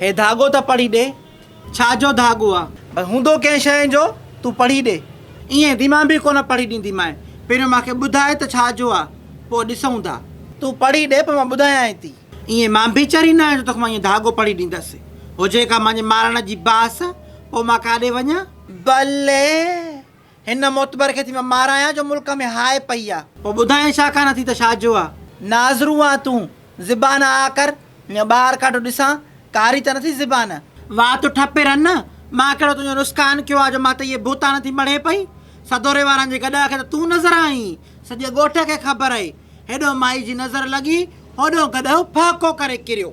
هي ڌاڳو ته پڙهي ڏي. ڇا جو ڌاڳو آ؟ بس هوندو ڪنهن شيء جو، تون پڙهي ڏي. ائين ٿي مان به ڪونه پڙهي ڏينديمانء. پهريون مان کي ٻڌاء ته ڇا جو آ، پوء ڏسون ٿا. تون پڙهي ڏي، پوء مان ٻڌايانء ٿي. ائين مان به چري ناهيان جو توکي مان ائين ڌاڳو پڙهي ڏيندس. هجي ڪا مانجي مارڻ جي باس، پوء مان ڪاڏي وڃان؟ بلي! هن معتبر کي ٿي مان مارايان جو ملڪ ۾ هاء پئي آ. پوء ٻڌائين ڇا ڪانه ٿي ته ڇا جو آ؟ ناظرون آ تون، زبان آ ڪر، هينئن ٻاهر ڪڍ ڏسان، ڪاري ته نٿي زبان. وات ٺپي رن، مان ڪهڙو تنهنجو نسڪان ڪيو آ جو مان تي اهي بهتان ٿي مڙهين پئي؟ سدوري وارن جي گڏهه کي ته تون نظر آئين، سڄي ڳوٺ کي خبر اهي. هيڏو مائي جي نظر لڳي، هوڏو گڏهه ڦهڪو ڪري ڪريو.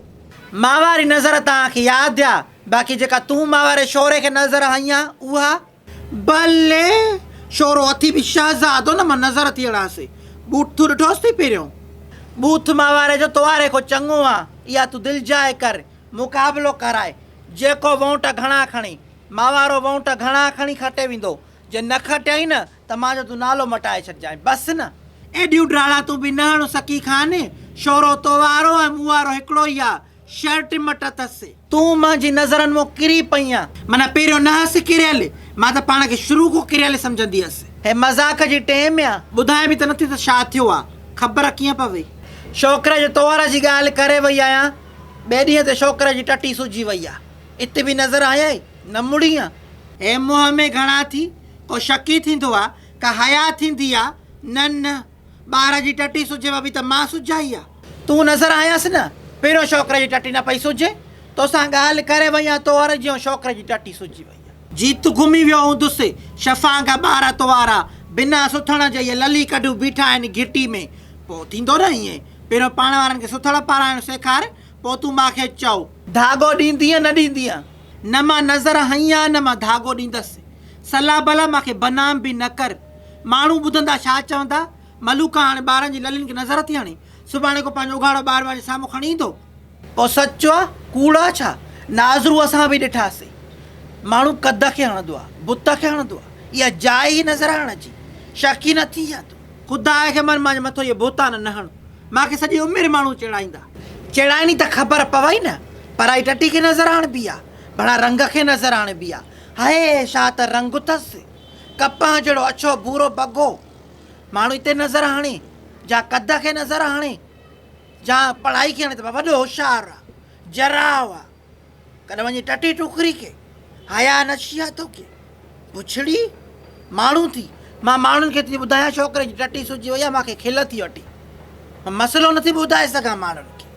مان واري نظر توهان کي ياد آ، باقي جيڪا تون مان واري شوري کي نظر هنئي آ، اها؟ بلي! شورو اٿي به شهزادو نه مان نظر ٿي اڙانس. ٻوٿ ڏٺوس ٿي پهريون؟ ٻوٿ مان واري جو تواري کان چڱو آ، اها تون دلجاء ڪر، مقابلو ڪراء، جيڪو وونٽ گهڻا کڻي، مان وارو وونٽ گهڻا کڻي کٽي ويندو، جي نه کٽيائين نه ته مان جو تون نالو مٽائي ڇڏجانء، بس نه. ايڏيون ڊاڙا تون به نه هڻ سڪي خان، شورو تو وارو ۽ مون وارو هڪڙو ئي آ، شرٽ مٽ اٿس. تون منهنجي نظرن مون ڪري پئين آ. معنيٰ پهريون نه هئس ڪريل، مان ته پاڻ کي شروع کان ڪريل سمجهندي هئس. هي مذاق جي ٽيم آ. ٻڌائين به ته نٿي ته ڇا ٿيو آ، خبر ڪيئن پوي. شوڪري جي طوهر جي ڳالهه ڪري وئي آهيان، ٻئي ڏينهن تي شوڪري جي ٽٽي سجهي وئي آ. ات به نظر آيائي، نه مڙي آ. هي منهن ۾ گهڻا ٿي، ڪو شڪي ٿيندو آ، ڪا حيا ٿيندي آ، نه نه. ٻار جي ٽٽي سجهيو به ته مان سجهائي آ. تون نظر آيس نه، پهريون شوڪري جي ٽٽي نه پئي سجهي. توسان ڳالهه ڪري وئي آن توهر جيئن شوڪري جي ٽٽي سجهي وئي آ. جيت گهمي ويو هوندس، شفانگ ٻار توارا، بنا سٿڻ جي اهي للي ڪڍيون بيٺا آهن گهٽي ۾. پوء ٿيندو نه ائين. پهريون پاڻ وارن کي سٿڻ پارائڻ سيکار، پوء تون مان کي چئو. ڌاڳو ڏيندينء نه ڏيندينء؟ نه مان نظر هنئي آ نه مان ڌاڳو ڏيندس. صلاح بلا مان کي بنام به نه ڪر. ماڻهو ٻڌندا ڇا چوندا؟ ملوڪا هاڻي ٻارن جي للين کي نظر ٿي هڻي. سڀاڻي ڪو پنهنجو اگهاڙو ٻار مان جي سامهون کڻي ايندو. پوء سچ آ ڪوڙ آ ڇا؟ ناظرو اسان به ڏٺاسين. ماڻهو قد کي هڻندو آ، بت کي هڻندو آ. اها جاء ئي نظر هڻڻ جي. شڪي نه ٿي آ تون. خدا کي من مان جي مٿو اهي بهتان نه هڻ. مان کي سڄي عمر ماڻهو چيڙائيندا. چيڙائني ته خبر پوئي نه. پرائي ٽٽي کي نظر هڻبي آ. ڀلا رنگ کي نظر هڻبي آ. هاء ڇا ته رنگ اٿس. ڪپهه جهڙو اڇو ڀورو بگو. ماڻهو اتي نظر هڻي، جا قد کي نظر هڻي، جا پڙهائي کي هڻي ته وڏو هوشيار آ، جراء آ. ڪڏهن وڃي ٽٽي ٽوڪري کي حياء نه ڇي آ توکي. بڇڙي ماڻهو ٿي. مان ماڻهن کي ٿي ٻڌايان ڇوڪري جي ٽٽي سجي وئي آ، مان کي کل ٿي وٺي. مان مسئلو نٿي ٻڌائي سگهان ماڻهن کي.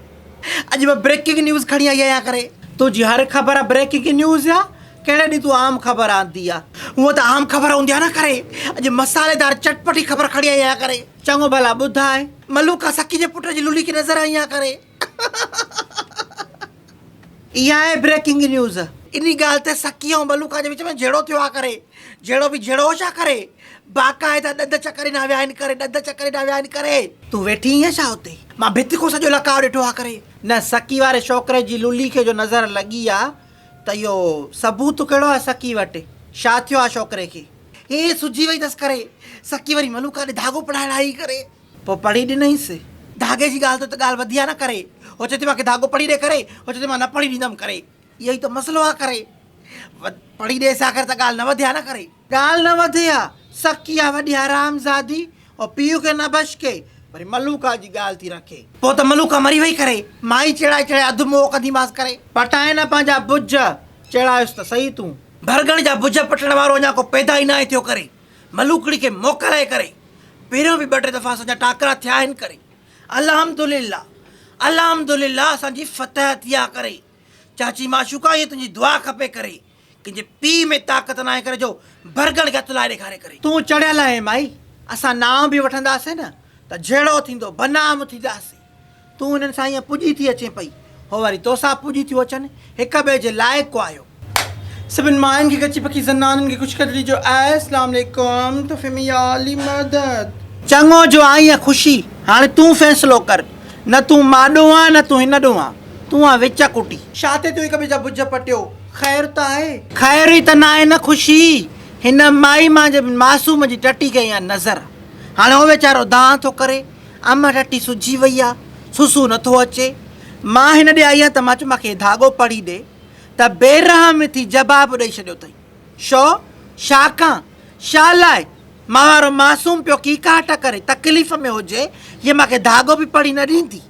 اڄ مان بريڪنگ نيوز کڻي آئي آهيان ڪري. تنهنجي هر خبر بريڪنگ نيوز آ. ڪهڙي ڏينهن تون عام خبر آندي آ. هونء ته عام خبر هوندي آ نه ڪري. اڄ مصالحيدار چٽپٽي خبر کڻي آئي آهيان ڪري. چڱو ڀلا ٻڌاء. ملوڪا سکي جي پٽ جي لولي کي نظر آئي آ ڪري. اها آهي بريڪنگ نيوز. انهي ڳالهه تي سکي ۽ ملوڪا جي وچ ۾ جهيڙو ٿيو آ ڪري. جهيڙو به جهيڙو هو ڇا ڪري. باقاعده ڏند چڪر ڏنا ويا آهن ڪري، ڏند چڪر ڏنا ويا آهن ڪري. تون ويٺي هئين ڇا اتي؟ مان ڀت کان سڄو لڪاء ڏٺو آ ڪري. نه سڪي واري ڇوڪري جي لولي کي جو نظر لڳي آ ته اهو ثبوت ڪهڙو آ سڪي وٽ؟ ڇا ٿيو آ ڇوڪري کي؟ هي سجهي وئي اٿس ڪري. سڪي وري ملوڪا ڏي ڌاڳو پڙهائڻ آئي ڪري. پوء پڙهي ڏنائينس. ڌاڳي جي ڳالهه تي ته ڳالهه وڌي آ نه ڪري. هو چئي ٿي مان کي ڌاڳو پڙهي ڏي ڪري. هو چئي ٿي مان نه پڙهي ڏيندم ڪري. اهو ئي ته مسئلو آ ڪري. پڙهي ڏيس ها ڪري ته ڳالهه نه وڌي ها نه ڪري. ڳالهه نه وڌي ها. سڪي آ وڏي حرامزادي. او پيء کي نه بشڪي. وري ملوڪا جي ڳالهه ٿي رکي. پوء ته ملوڪا مري وئي ڪري. مان ئي چيڙائي چيڙائي اڌ موئو ڪنديمانس ڪري. پٽائين نه پنهنجا بج. چيڙايس ته سهي تون. ڀرڳڻ جا بج پٽڻ وارو اڃا ڪو پيدا ئي ناهي ٿيو ڪري. ملوڪڙي کي موڪل آهي ڪري. پهريون به ٻه ٽي دفعا اسان جا ٽاڪرا ٿيا آهن ڪري. الحمدلله الحمدلله اسان جي فتح ٿي آ ڪري. چاچي معشوقا هيء تنهنجي دعا کپي ڪري. ڪنهن جي پيء ۾ طاقت ناهي ڪري جو ڀرڳڻ کي هٿ لائي ڏيکاري ڪري. تون چڙهيل آهين مائي، اسان نانء به وٺنداسين نه ته جهيڙو ٿيندو، بنام ٿينداسين. تون هنن سان ائين پڄي ٿي اچين پئي، هو وري توسان پڄي ٿيون اچن، هڪ ٻئي جي لائق آهيو. سڀن ماين کي ڪچي پڪي زنانن کي خوش ڪڍي جو السلام عليڪم تحفي ۾ يا علي مدد. چڱو جو آئين خوشي، هاڻي تون فيصلو ڪر، نه تون مان ڏو آن نه تون هن ڏو آن، تون آن وچ ڪٽي. ڇا تي تون هڪ ٻئي جا بجهه پٽيو، خير ته آهي؟ خير ئي ته ناهي نه خوشي، هن مائي مانجهه معصوم جي ٽٽي ڪئي آ نظر، هاڻي هو ويچارو دانهن ٿو ڪري، اما ٽٽي سجهي وئي آ، سسو نٿو اچي. مان هن ڏي آئي آهيان ته مان چيو مان کي ڌاڳو پڙهي ڏي. ته بيرحم ٿي جواب ڏئي ڇڏيو اٿئي. شو؟ شاڪان؟ شا لاء؟ مان وارو معصوم پيو ڪيڪاٽ ڪري، تڪليف ۾ هجي، هيء مان کي ڌاڳو به پڙهي نه ڏيندي.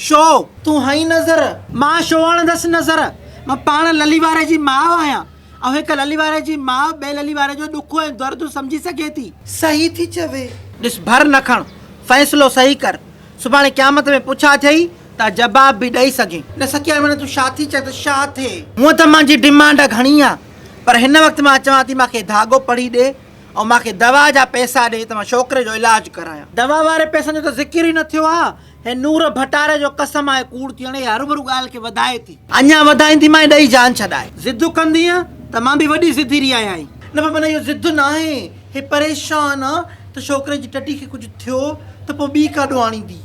شو؟ تون هنئين نظر؟ مان شو هڻندس نظر؟ مان پاڻ للي واري جي ماء آهيان ۽ هڪ للي واري جي ماء ٻئي للي واري جو ڏک ۽ درد سمجهي سگهي ٿي. صحيح ٿي چوي. ڏس ڀر نه کڻ، فيصلو صحيح ڪر. سڀاڻي قيامت ۾ پڇا ٿئي ته جواب به ڏئي سگهين. نه سکيا معنيٰ تون ڇا ٿي چئين ته ڇا ٿئي. هونء ته مانجي ڊمانڊ گهڻي آ پر هن وقت مان چوان ٿي مان کي ڌاڳو پڙهي ڏي ۽ مان کي دوا جا پئسا ڏي ته مان ڇوڪري جو علاج ڪرايان. دوا واري پئسن جو ته ذڪر ئي نه ٿيو آ. هي نور ڀٽاري جو قسم آهي ڪوڙ ٿي هڻي هروڀرو ڳالهه کي وڌائي ٿي. اڃا وڌائينديمانء ڏئي جان ڇڏائي. ضد ڪندينء ته مان به وڏي ضديري آهيان. نه بابا نه اهو ضد ناهي هي پريشان آ ته ڇوڪري جي ٽٽي کي ڪجهه ٿيو ته پوء ٻي ڪاڏو آڻيندي.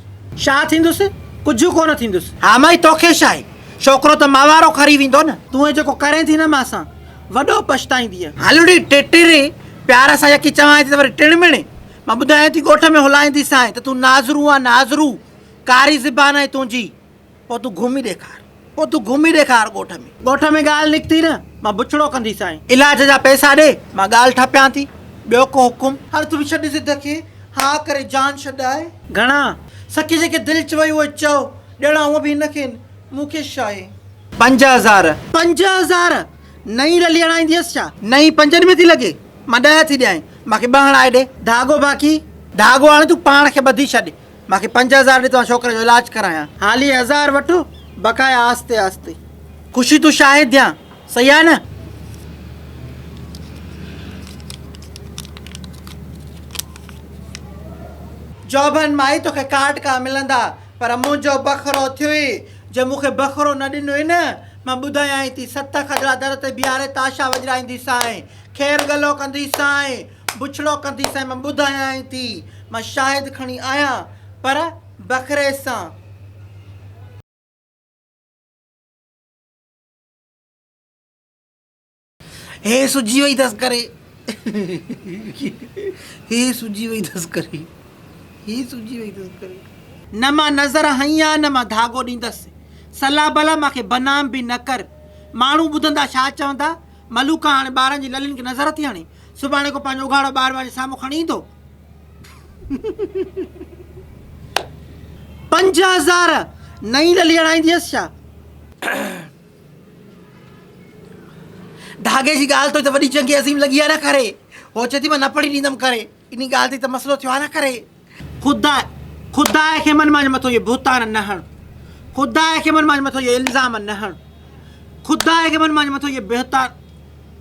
ڇا ٿيندس؟ ڪجهه ڪونه ٿيندس. ها مائي توکي ڇاهي؟ ڇوڪرو ته مان وارو کري ويندو نه. تون هي جيڪو ڪرين ٿي نه مان سان وڏو پڇتائيندينء. هلڙي ٽيٽري، پيار سان يڪي چوانء ٿي ته وري ٽڻ مڻ. مان ٻڌايان ٿي ڳوٺ ۾ هلائينديسانء ته تون نازرو آن نازرو، ڪاري زبان آهي تنهنجي. پوء تون گهمي ڏيکار. پوء تون گهمي ڏيکار ڳوٺ ۾. ڳوٺ ۾ ڳالهه نڪتي نه، مان بڇڙو ڪنديسانء. علاج جا پئسا ڏي، مان ڳالهه ٺپيان ٿي. ٻيو ڪو حڪم؟ هاڻي تون به ڇڏ ضد کي، ها ڪري جان ڇڏاء. گهڻا؟ سکي جيڪي دل چوئي اهي چئو، ڏيڻا هونء به هن کي آهن، مون کي ڇاهي؟ 5000. 5000! نئين رلي هڻائينديس ڇا؟ نئين پنجن ۾ ٿي لڳي؟ مان ڏهه ٿي ڏيانء، مان کي ٻه هڻائي ڏي. ڌاڳو باقي؟ ڌاڳو هاڻي تون پاڻ کي ٻڌي ڇڏ. مان کي 5000 ڏي ته مان ڇوڪري جو علاج ڪرايان. حالي هزار وٺ، بقايا آهستي آهستي. خوشي تون شاهد ٿيان، صحيح آهي نه؟ جوڀن مائي توکي ڪارڊ ڪا ملندا، پر منهنجو بخرو ٿيوئي، جي مون کي بخرو نه ڏنوئي نه، مان ٻڌايانء ٿي، ست کجڙا در تي بيهاري تاشا وڄرائينديسانء، خير ڳلو ڪنديسانء. بڇڙو ڪنديسانء مان ٻڌايانء ٿي، مان شاهد کڻي آهيان، پر بخري سان. هي سجهي وئي اٿس ڪري، هي سجهي وئي اٿس ڪري، هي سجهي وئي اٿس ڪري. نه مان نظر هنئي آ نه مان ڌاڳو ڏيندس. صلاح بلا مان کي بنام به نه ڪر. ماڻهو ٻڌندا ڇا چوندا؟ ملوڪا هاڻي ٻارن جي للين کي نظر ٿي هڻي. سڀاڻي ڪو پنهنجو اگهاڙو ٻار پنهنجي سامهون کڻي ايندو. 5000 نئين للي هڻائينديس ڇا؟ ڌاڳي جي ڳالهه تو ته وڏي جنگ عظيم لڳي آهي نه ڪري. هو چئي ٿي مان نه پڙهي ڏيندم ڪري. انهي ڳالهه تي ته مسئلو ٿيو آهي نه ڪري. خدا خدا کي من مانجهه مٿو اهي بهتان نه هڻ. خدا کي من مانجهه مٿو اهي الزام نه هڻ. خدا کي من مانجهه مٿو اهي بهتان.